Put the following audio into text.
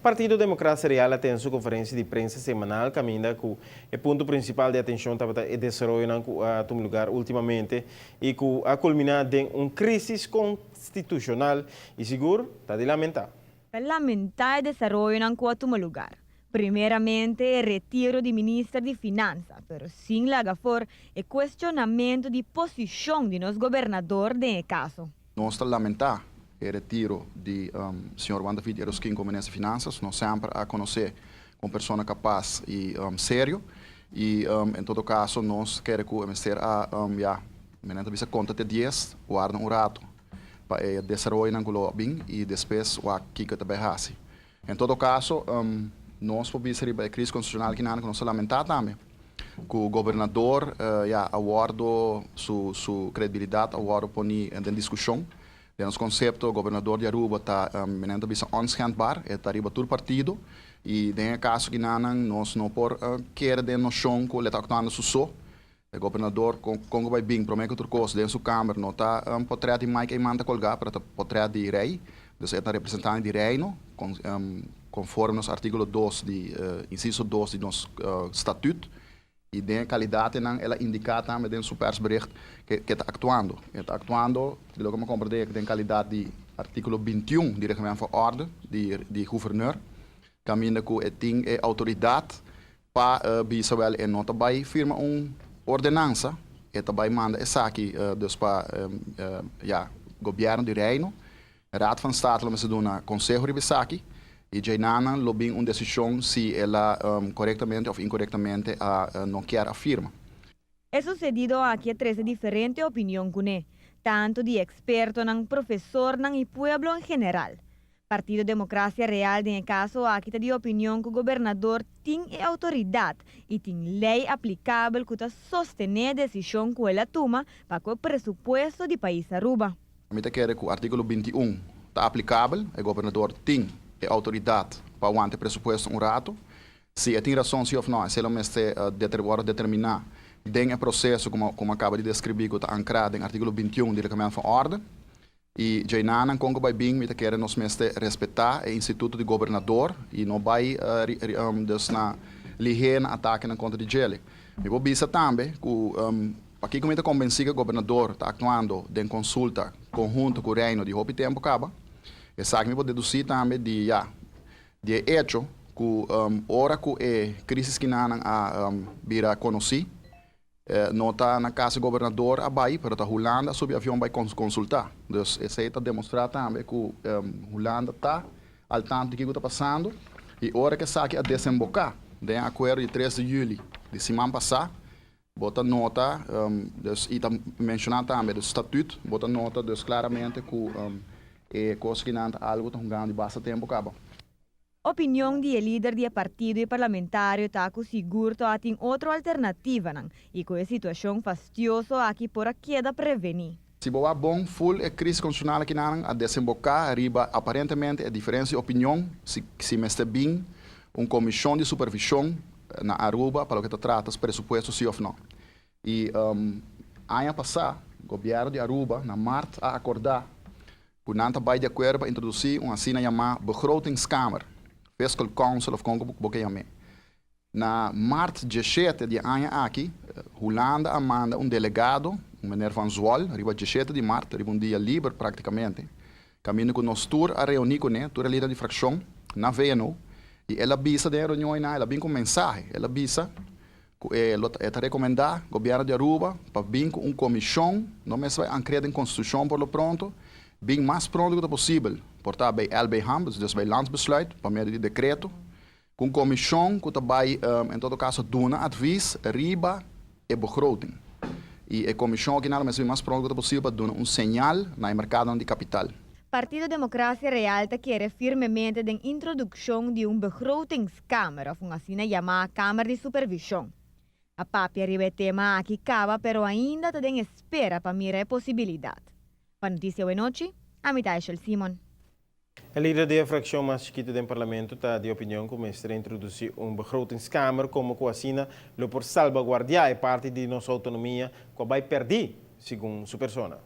Partido Democracia Real a tene su conferencia di prensa semanal, caminda cu e punto principal di atencion tabata e desaroyonan cu a tuma lugar ultimamente y cu a culmina den un crisis constitucional y sigur ta di lamenta. Ta lamenta e desaroyonan cu a tuma lugar. Primeramente e retiro di minister di Finansa, pero sin laga for e cuestionamento di posicion di nos gobernador den e caso. Nos ta lamenta e retiro di señor Juan David Yrausquin como minister di Finanzas. Nos semper a conoce como persona capaz y serio. Y en todo caso nos kere cu e mester a, ya, mi ta bisa conta te 10, warda un rato pa e desaroyonan cu lo bin y despues wak kico ta bay haci. En todo caso, nos por bisa riba e crisis constitucional kinan cu nos ta lamenta tambe cu gobernador, ya, a wordo su credibilidad a wordo poni den discusion. Den nos concepto, gobernador di Aruba ta, mi ta bisa, onschendbaar, e ta riba tur partido y den e caso kinan nos no por kere den nocion cu e ta actuando su so. E gobernador con bay bin, prome cu tur cos, den su kamer no ta un portret di Mike Eman ta colga, pero ta portret di rey. Dus e ta representante di reino, conforme nos articulo 2 di inciso 2 di nos statuut. Y den calidad nan el a indica tambe den su persbericht cu ta actuando. E ta actuando, di loke mi a comprende, den calidad di articulo 21 di reglamento van orde di gouverneur. Caminda cu e tin e autoridad pa bisa wel e no ta bay firma un ordenanza, e ta bay manda esaki dus pa ya, gobierno di reino. Raad van State lo mester duna conseho riba esaki y djeinan lo bin un decision si el a correctamente of incorrectamente a no kier a firma. E sucedido aki a trece diferente opinion cune, tanto di expertonan, profesornan y pueblo en general. Partido Democracia Real den e caso aki ta di opinion cu gobernador tin e autoridad y tin ley aplicabel cu ta sostene e decision cu el a tuma pa cu e presupuesto di pais Aruba. Mi ta kere cu articulo 21 ta aplicabel, e gobernador tin e autoridad pa wanta e presupuesto un rato. Si e tin rason si of no, esey lo mester wordo determina den e proceso como acaba di describi, cu ta ancra den articulo 21 di reglamento van orde. Y djeinan con cu bay bin, mi ta kere nos mester respeta e instituto di gobernador y no bay dus na lihe na atake na contra di djele. Mi por bisa tambe cu aki cu mi ta convenci cu e gobernador ta actuando den consulta conhunto cu reino di hopi tempo caba. Esaki mi por deduci tambe di, ya, di e hecho cu ora cu e crisis kinan a bira conoci, no ta na cas gobernador a bay, pero ta Hulanda subi avion bay consulta. Dus esey ta demostra tambe cu Hulanda ta al tanto di kico ta pasando y ora cu esaki a desemboca den acuerdo di 3 di juli di siman pasa, bo ta nota, dus y ta menciona tambe e statuut, bo ta nota dus claramente cu e cos kinan ta algo ta hungando di basta tempo caba. Opinion di lider di partido y parlamentario ta cu sigur tin otro alternativanan y cu e situacion fastioso aki por a keda preveni. Si bo bon full e crisis constitucional akinan a desemboca riba aparentemente e diferencia di opinion si mester bin un comision di supervision na Aruba pa loke ta trata presupuesto, si of no. Y aña pasa, gobierno di Aruba na maart a acorda cu nan ta bay di acuerdo pa introduci un asina yama begrotingskamer, Fiscal Council of con bo kier yam'e. Na maart 17 di aña aki, Hulanda a manda un delegado, un meneer Van Zwol, riba 17 di maart, riba un dia liber practicamente, caminda cu nos tur a reuni cune, tur lider di fraccion, na VNO, y el a bisa den reunion, el a bin cu mensahe, el a bisa cu e ta recomenda gobierno di Aruba pa bin cu un comision, no mester bay ancra den constitucion por lo pronto, bin mas pronto cu posibel, por ta bij LB Ham, dus bij landsbesluit, pa medio di decreto, cu un comision cu ta bay, en todo caso, duna advies riba e begroting. Y e comision aki nada mas mas pronto cu posibel pa duna un señal na mercado di capital. Partido Democracia Real ta kere firmemente den introduccion di un begrotingskamer of un asina yama Kamer di Supervision. A papia riba e tema aki caba, pero ainda ta den espera pa mira e posibilidad. Pa Noticia Nochi, ami ta Simon. E lider di fraccion mas chikito den parlamento ta di opinion cu mester introduci un begrotingskamer como cu asina lo por salvaguardia e parti di nos autonomia cu a bay perdi, segun su persona.